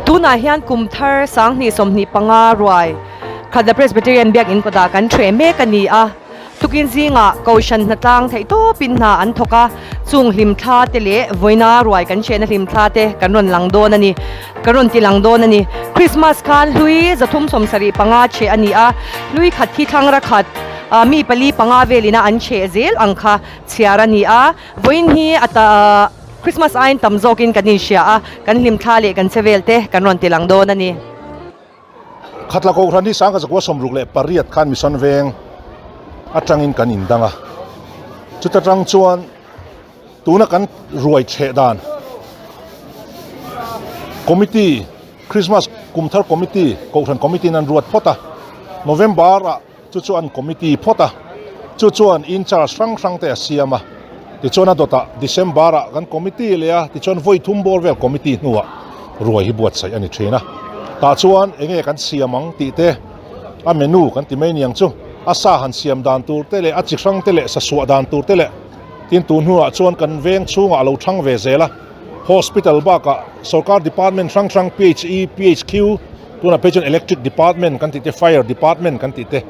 Tunah hian kum thar 2025 ruai Khatla Presbyterian Biakin kawtah kan ṭheh mek a ni a. Tukin zingah Kohhran hnatlang theih tawpin hna an thawk a, chung hlimthla te leh vawiina ruai kan hrehna hlimthla te kan rawn lang dawn a ni, kan rawn ti lang dawn a ni. Christmas khan hlui 375 chheh a ni a, hlui khat hi thlangra khat mi pali panga velina an chheh zel ang kha chhiar a ni a, vawiin hi a ta Christmas aiin tam zawkin kan inhria a, kan hlimthla leh kan che vel te kan rawn ti lang dawn a ni. Khatla Kohhran hi 1968 khan Mission Veng atangin kan indang a, chuta tang chuan tuna kan ruai chheh dan Committee, Christmas Kumthar Committee, Kohhran Committee in an ruat phawt a, November ah chu chu an Committee phawt a, chu chuan in charge hrang hrang te a siam a, tichuan a dawtah December ah kan Committee leh a, tichuan vawi thum bawr vel Committee hnuah ruai hi buatsaih a ni thin a, tah chuan enge kan siam ang tih te a menu kan ti mai niang chu a sa han siam dan tur te leh a chi hrang te leh sa suah dan tur te leh tin tun hnuah chuan kan veng chhungah a lo thang ve zel a, Hospital bakah sorkar department hrang hrang PHE, PHQ tunah phei chuan Electric department kan tih te Fire department kan tih te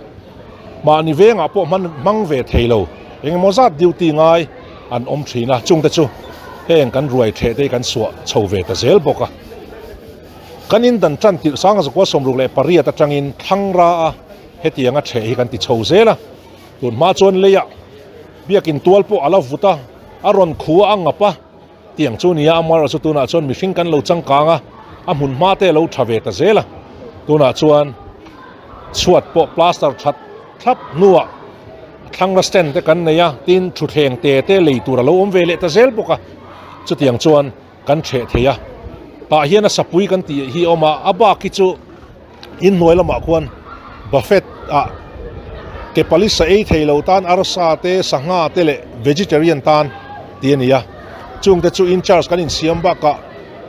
mahni vengah pawh hman hmang ve thei lo engemaw zat duty ngai an awm thin a, chungte chu heng kan ruai theh te hi kan suah chho ve ta zel bawk a. Kan in dan tan tirh 1968 atangin thlangra a hetianga theh hi kan ti chho zel a, tun hma chuan leiah biakin tual pawh a la vut a, a rawn khu a a ngap a. Tiang chu nia amaherawh chu tunah chuan mihring kan lo changkang a, a hmun hma te a lo tha ve ta zel a, tunah chuan chhuat pawh plaster that thlap hnuah thlangra stand te kan nei a, tin thutthleng te te lei tur a lo awm ve leh ta zel bawk a, chutiang chuan kan theh thei a, tah hian a sapui kan tih hi a awm a, a bak hi chu inhnuai lamah khuan buffet ah ke pali sa ei thei lo tan arsa te sangha te leh vegetarian tan tih a ni a chung te chu in charge kan insiam bakah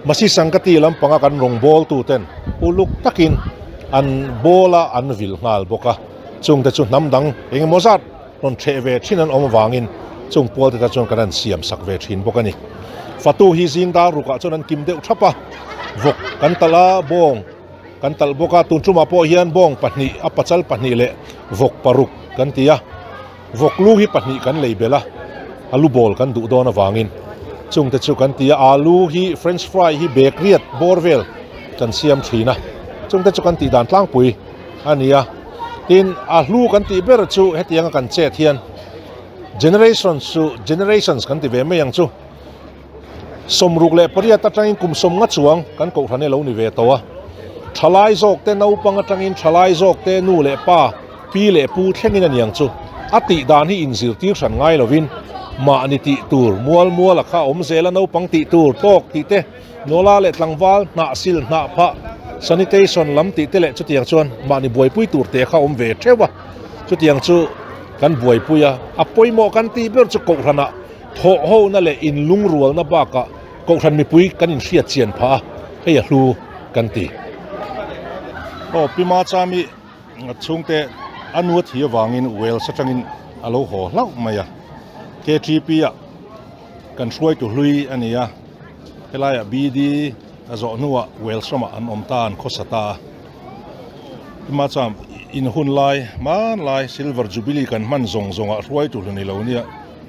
masi sangkati lampanga kan rawng bawl tu ten uluk takin an bawl a an vil nghal bawk a chung te chu hnam dang engemaw zat rawn theh ve thin an awm avangin chung pual te ta chuan kan han siam sak ve thin bawk a ni. Fatu hi zing dar rukah chuan an kim deuh thap a, vawk kan talh a, bawng kan talh bawk a, tun tumah pawh hian bawng pahnih a pachal pahnih leh vawk paruk kan ti a, vawk lu hi pahnih kan lei belh a, alu bawl kan duh dawn avangin chung te chu kan ti a, alu hi french fry hi bag riat bawr vel kan siam thin a, chung te chu kan tih dan tlangpui. a ni a, tin a hlu kan tih ber chu hetianga kan chet hian generations chu generations kan ti ve mai ang chu sawmruk leh pariat atangin kum sawm nga chuang kan kohhran hi a lo ni ve tawh a, thalai zawk te naupang atangin thalai zawk te nu leh pa pi leh pu thlengin a ni ang chu a tih dan hi inzirtir hran ngai lovin mahni tih tur mual mual a kha a awm zel a naupang tih tur tawk tih te. Nawla leh tlangval hnah sil hnah phah sanitation lam tih te leh chutiang chuan mahni buaipui tur te kha awm ve theuh a, chutiang chu kan buaipui a, a pawimawh kan tih ber chu kohhranah thawh hona leh inlungrualna bakah kohhran mipui kan inhriat chian phah a, hei a hlu kan ti. Aw Pi Machami chhungte a nu a thi avangin Wales atangin a lo haw hlauh mai a, KTP ah kan hruaitu hlui a ni a. Helaiah BD a zawh hnuah Wales ramah an awm ta, an khawsa ta a. Tima chuan in hun lai hmanlai Silver Jubilee kan hman zawng zawngah hruaitu hlu ni lo nia.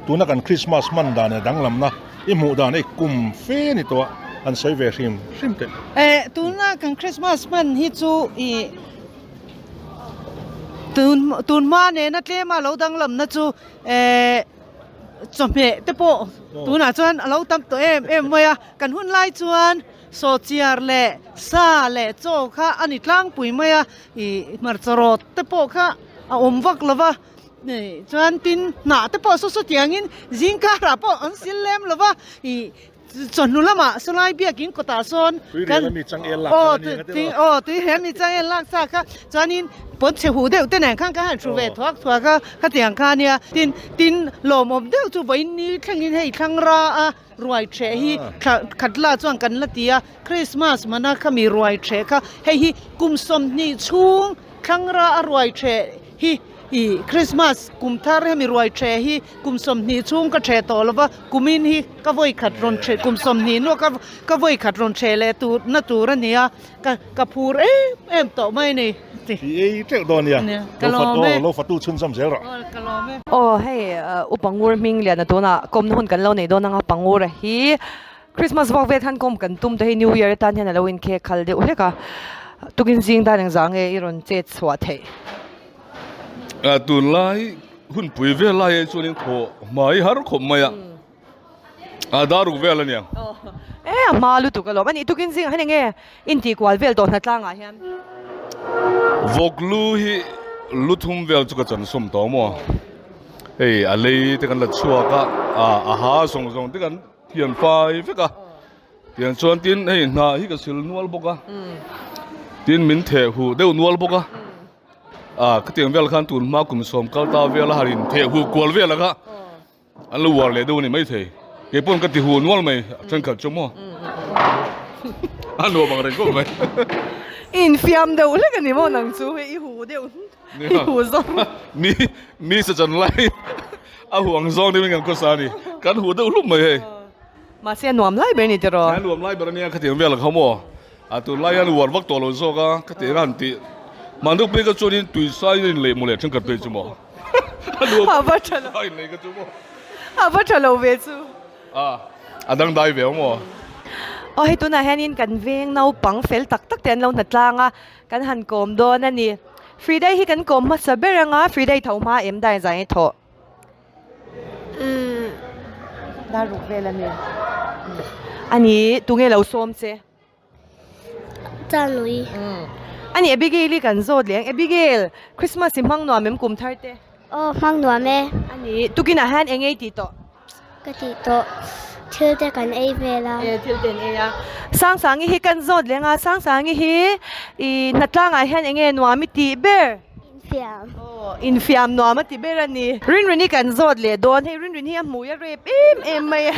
Tuna kan Christmas hman dan leh danglamna i hmuh dan hei kum fe ni tawh a, an sawi ve hrim hrim teh. Eh, tuna kan Christmas hman hi chu i tun tun hma nena tlema lo danglamna chu eh Chawhmeh te pawh tunah chuan a lo tam tawh em em mai a, kan hun lai chuan sawhchiar leh sa leh chaw kha a ni tlangpui mai a, ih hmarcha rawt te pawh kha a awm vak lo va, chuan tin hnah te pawh saw saw tiangin zing karah pawh an sil lem lo va, ih Chawhnu lamah sawlai biakin kawtah sawn kan aw aw tui rian mi changel lak sa kha chuanin pawn chhe huh deuh te nen khan ka han hru ve thuak thuak a khatiang kha ania tin tin lawmawm deuh chu vawiin ni thlengin hei thlang ra a ruai ṭheh hi thla khat la chuan kan la ti a Christmas mana khami ruai ṭheh kha hei hi kum 20 chhung thlang ra a ruai ṭheh hi. I Christmas kum thar hemi ruai the hi kum 20 chhung ka the tawh lova kumin hi ka vawi khat rawn the kum 20 nuah ka ka vawi khat rawn the leh tur na tur a ni a ka ka phur em em tawh mai a ni. I ei teuh dawn nia. Ka lawm e. Lo fatu chhunzawm zel rawh. Aw ka lawm e. Aw hei upa ngur hming lian a tunah kawmna hun kan lo nei dawn anga pangura hi Christmas vak vel khan kawm kan tum te hi New Year atan hian a lo inkhek khal deuh hlek a, tukin zing dan engzah nge i rawn chet chhuah theih? Tunlai hunpui vel lai ah chuanin thaw hmai har khawp mai a, a dar ruk vel a nia. E a hma lutuk alawm a nih, tukin zingah hian enge intihkual vel tawh hnatlang ah hian? Vawk lu hi lu thum vel chu ka chan sawm tawh maw, hei a lei te kan la chhuak a, a ha zawng zawng te kan. Thian fai vek a, tiang chuan tin hei hna hi ka sil nual bawk a, tin min theh huh deuh nual bawk a, ah khatiang vel khan tun hma kum sawm kal ta vel a han in theh huh kual vel a kha an lo uar leh deuh a ni maithei, kei pawn ka ti huh nual mai a thenkhat chu maw a nuam ang reng khawp mai. I infiam deuh hlek a ni maw nang chu hei i huh deuh i huh zawk. Mi mi sa chan lai. A huh ang zawng deuhin kan khawsa a ni. Kan huh deuh hlup mai hei. Mahse a nuam lai ber a ni tiraw? A nuam lai ber a nia khatiang vel kha maw. A tunlai hian uar vak tawh lo zawk a, khatiang a han tih. Mahni pui ka chuanin tuisai in lei maw le thenkhat phei chu maw. A nuam A va tha lo. A inlei ka chu maw. A va tha lo ve chu. A a dangdai ve maw. Aw hei tunah hianin kan veng naupang fel tak tak te an lo hna tlang a, kan han kawm dawn a ni. Friday hi kan kawm hmasa ber anga Friday tho hma em dai zai thawh. Umm. Dar ruk vel a ni. Ani tunge lo sawm che? Chanui. Ani Abigail i kan zawt leh ang. Abigail, Christmas i hmang nuam em kum thar te? Aw hmang nuam e. Ani tukinah hian eng ei tih tawh? Ka tih tawh. Thil te kan ei vel a. E thil te an ei a. Sangsangi hi kan zawt leng a, Sangsangi hi i hnatlangah hian enge nuam i tih ber? Infiam. Aw, infiam nuam a ti ber a ni. Rinrini kan zawt leh dawn. Hei Rinrini hi a hmui a rep em em mai a.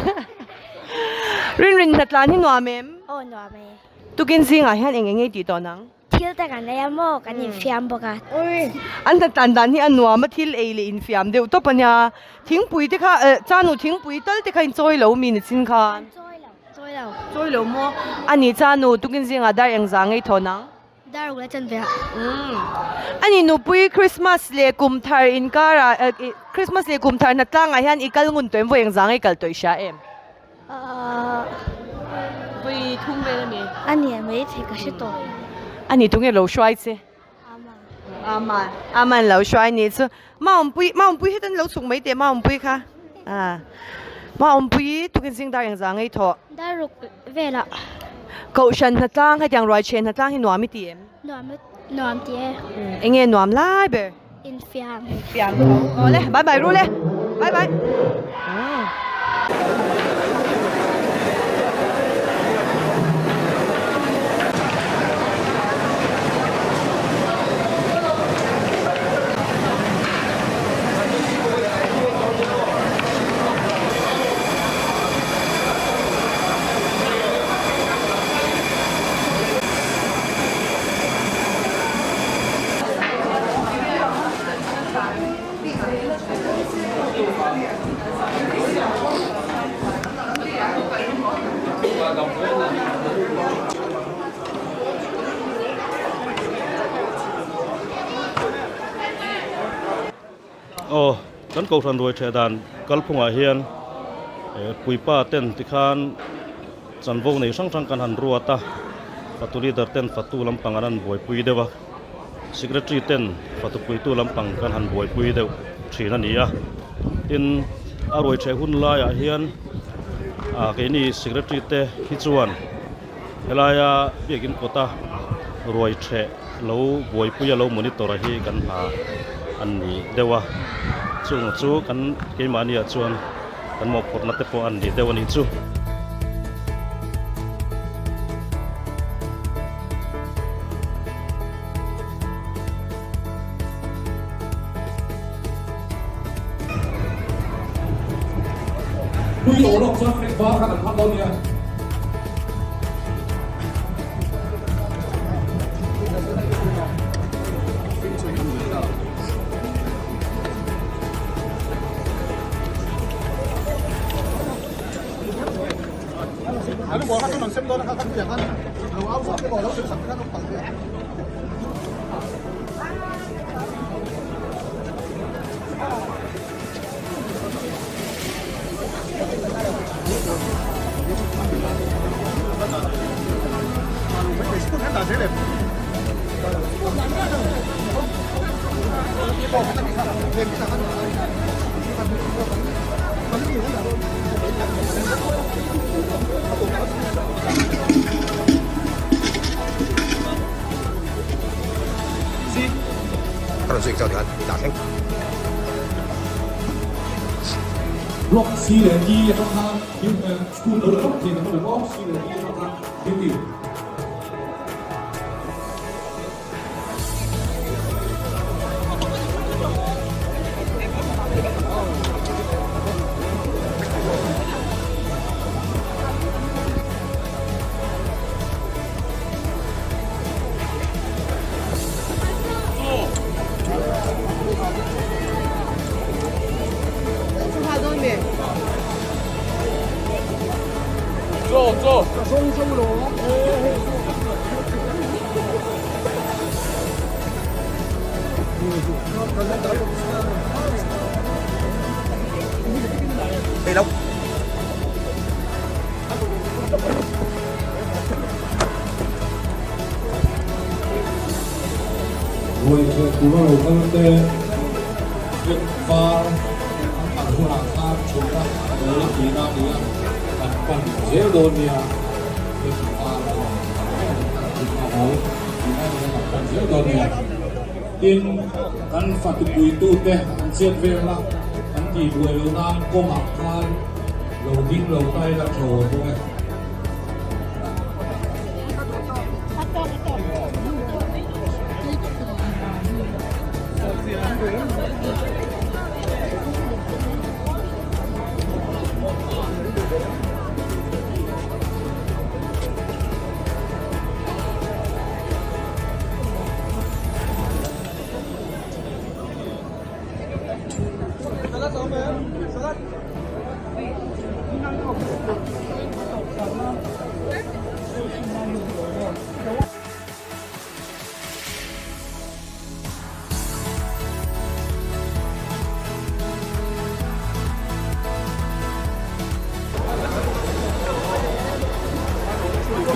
Rinrin hnatlan hi nuam em? Aw nuam e. Tukin zingah hian eng enge i tih tawh nang? Thil te kan ei a maw kan infiam bawk a. Ui, an hna tan dan hi a nuam a, thil ei leh infiam deuh tawp a nia. Thingpui te kha, eh, chanu thingpui tal te kha in chawi lo mi nichin khan? Chawi lo, chawi lo. Chawi lo maw? A nih chanu, tukin zingah dar engzah ngei thaw nang? Dar uk la chan ve a. Umm, a nih nupui Christmas leh kum thar inkarah, eh, Christmas leh kum thar hna tlangah hian i kal ngun tawh em? Vawi engzah ngei kal tawh i hria em? Vawi thum vel a ni. A ni mai thei ka hre tawh. A ni tunge lo hruai che? Aman. Aman. Aman lo hruai ni chu. Maumpui, Maumpui hetan lo chhuk mai teh Maumpui kha. Ah. Maumpui tukin zing dar engzah ngei thawh? Dar ruk velah. Kohhran hnatlang hetiang ruai chhen hnatlang hi nuam i ti em? Nuam nuam ti e. Enge nuam lai ber? Infiam. Infiam tho. Awle, bye bye Rule. Bye bye. Aw, kan Kohhran ruai ṭheh dan kalphungah hian puipa ten tikhan chanvo nei hrang hrang kan han ruat a, fatu leader ten fatu lampang an han buaipui deuh a, secretary ten fatu puitu lampang kan han buaipui deuh thin a ni a. Tin, a ruai ṭheh hun laiah hian ah keini secretary te hi chuan helaia biakin kawta ruai ṭheh lo buaipui a lo monitor a hi kan hna an ni deuh a chung chu kan keimahni ah chuan kan mawhphurhna te pawh an ni deuh a nih chu. Block C leh D atang khan school lo la thei kan awm a, C leh D atang khan duty. Ruaitheh tura lo kal te flag var an pan hunah khan chhunna dawl a tihna a ni a, kan pan zel dawn nia, flag var a rawn pan reng a chhunna dawl tihna a ni a, kan pan zel dawn nia. Tin, kan fatupuitute an chet velna an tihbuai loh nan kawngah khan lo ding lo ta ila tho a bawk e.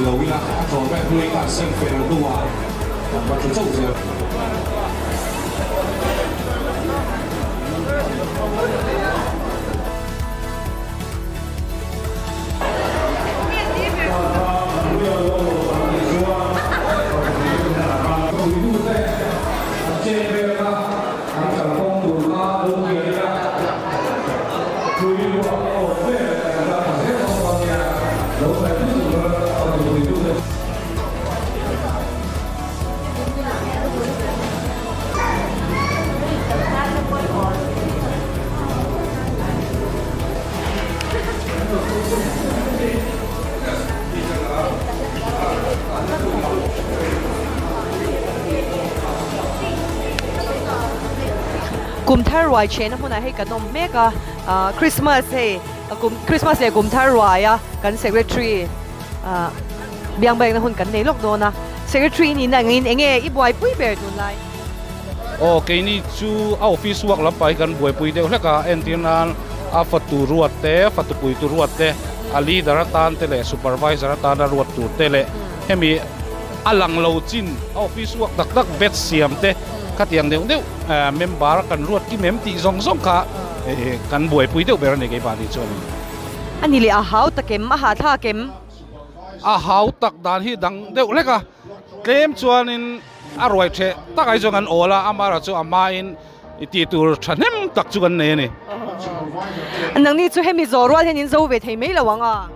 Lo ila a tawh vek hlui kha seng fel hnuah kan va tlu chauh zel. Kum thar ruai chhehna hmunah hei kan awm mek a, ah Christmas hei kum Christmas leh kum thar ruai a kan secretary ah biang biakna hun kan nei lawk dawn a, secretary nihna angin eng nge i buaipui ber tunlai? Aw keini chu a office work lampang hi kan buaipui deuh hlek a, entir nan a fatu ruat te, fatu puitu ruat te, a leader atan te leh supervisor atana ruat tur te leh hemi a lang lo chin a office work tak tak batch siam te khatiang deuh deuh member kan ruat kim em tih zawng zawng kha kan buaipui deuh ber a ni keimahni chuanin. A ni leh a hau tak em? A hahthlak em? A hau tak dan hi dang deuh hlek a, tlem chuanin A ruai ṭheh tak ai chuan kan awl a, amah erawh chu a hmain i tih tur ṭhahnem tak chu kan nei a ni. Nangni chu hemi zawh rual hian in zo ve thei mai lo ang a?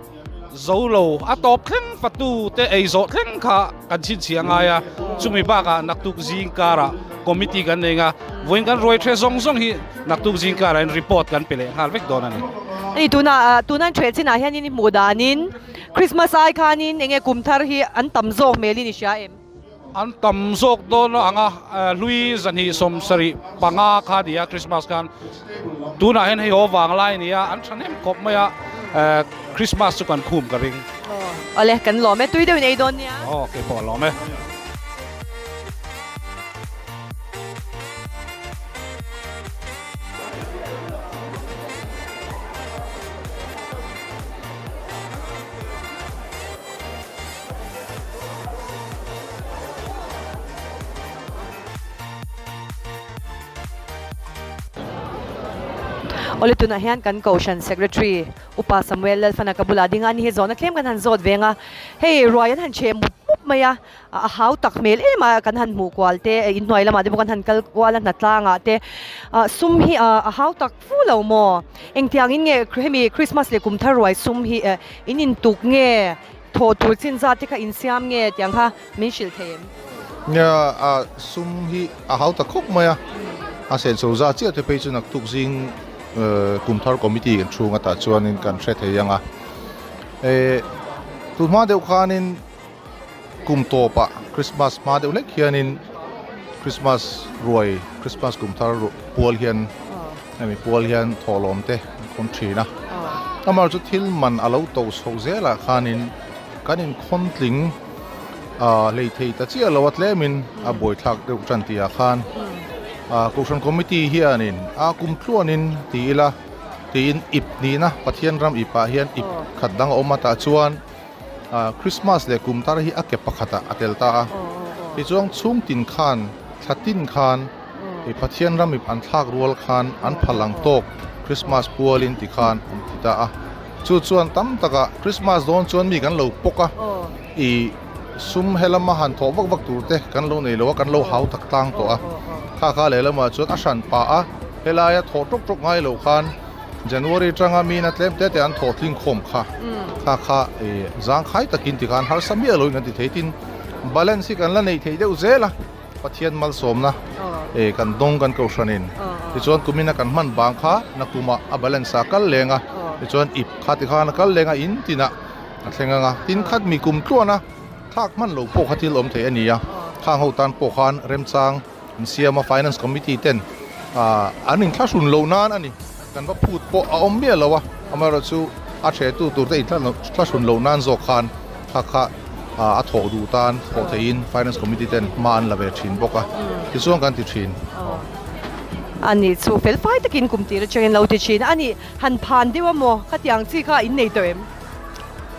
Zo lo, a tawp thleng fatu te ei zawh thleng kha kan chhinchhiah ngai a, chumi bakah naktuk zing karah committee kan nei nga, vawiin kan ruai ṭheh zawng zawng hi naktuk zing karah in report kan pe leh nghal vek dawn a ni. Ani tunah tuna an ṭheh chinah hian in i hmuh danin Christmas ai khanin enge kum thar hi an tam zawk hmelin i hria em? An tam zawk dawn ang a, hlui zahnih 75 kha a ni a Christmas khan. Tunah hian hei haw vang lai a ni a, an thahnem khawp mai a, Christmas chu kan khum ka ring. Awle, kan lawm e. Tui deuhin ei dawn nia. Aw, keipawh a lawm e. Awle tunah hian kan Kohhran Secretary Upa Samuel Lalfana ka bulah ding a ni hi zawhna tlem kan han zawt veng a, hei ruai an han chhe mup mup mai a, a hau tak hmel em a kan han hmuh kual te inhnuai lamah te pawh kan han kal kual a hnatlangah te sum hi a hau tak fu lo maw? Engtiangin nge hemi Christmas leh kum thar ruai sum hi in intuk nge thawh tur chin zat te kha insiam nge tiang kha Min hrilh thei em? Nia, a sum hi a hau ta khawp mai a, a senso za chiah te phei chu naktuk zing Kumthar Committee kan chhung atah chuanin kan hre thei ang a. E, tun hma deuh khanin kum tawpah Christmas hma deuh hlek hianin Christmas ruai, Christmas Kumthar pual hian hemi pual hian thawhlawm te an khawn thin a. Amaherawhchu thil man a lo to chho zelah khanin kan inkhawntling a hlei thei ta chiah lo a tlemin a buaithlak deuh tan tih ah khan ah kohhran committee hianin a kum tluanin ti ila tiin ip nihna Pathian ram ip ah hian ip khat dang a awm a tah chuan ah Christmas leh kum tar hi a ke pakhatah a tel ta a tichuan chhungtin khan thla tin khan ih Pathian ram ip an thlak rual khan an phal ang tawk Christmas pualin ti khan an ti ta a chu chuan tam takah Christmas dawn chuan mi kan lo pawk a. I sum helama han thawh vak vak tur te kan lo nei lo a, kan lo hau tak tlang tawh a. Kha kha lehlamah chuan a hran pah a, helaia thawh tawk tawk ngai lo khan January atanga mina tlem te te an thawh tling khawm kha. Kha kha i zangkhai takin tikhan harsa miah loin kan ti thei tin balance hi kan la nei thei deuh zel a, Pathian malsawmna e kan dawng kan kohhranin tichuan kumina kan hman bang kha nakumah a balance a kal leng a, tichuan ip kha tikhan a kal leng a in tinah. A thleng ang a, tin khat mi kum tluan a, thlak hman lo pawh kha thil awm thei a ni a, khang ho tan pawh khan remchang an siam a, Finance Committee ten ah an inthlahrun lo nan a ni, kan va phut pawh a awm miah lo a, amaherawhchu a thehtu tur te inthlahrun lo nan zawk khan kha kha a thawh duh tan thawh theihin Finance Committee ten hma an la ve thin bawk a, tichuan kan ti thin. A ni chu fel fai takin kum tir atangin lo ti thin a ni, han phan deuh a maw khatiang chi kha in nei tawh em?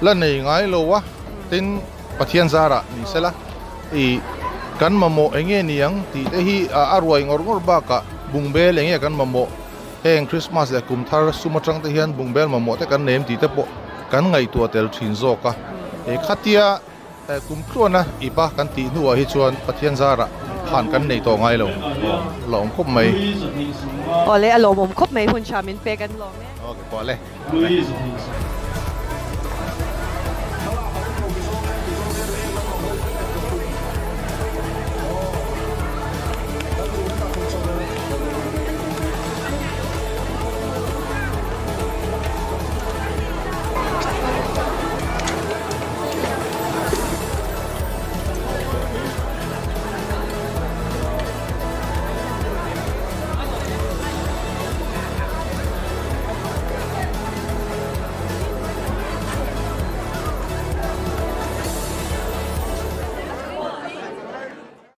La nei ngai lo a, tin Pathian zarah ni sela i kan mamawh eng nge ni ang tih te hi a ruai ngawr ngawr bakah bungbel eng nge kan mamawh heng Christmas leh kum thar sum atang te hian bungbel mamawh te kan nei em tih te pawh kan ngaihtuah tel thin zawk a, he khatia kum tluana ipa kan tih hnuah hi chuan Pathian zarah phan kan nei tawh ngai lo la awm khawp mai. Awle a lawmawm khawp mai hun tha min pek an lawm e. Ok pawh le.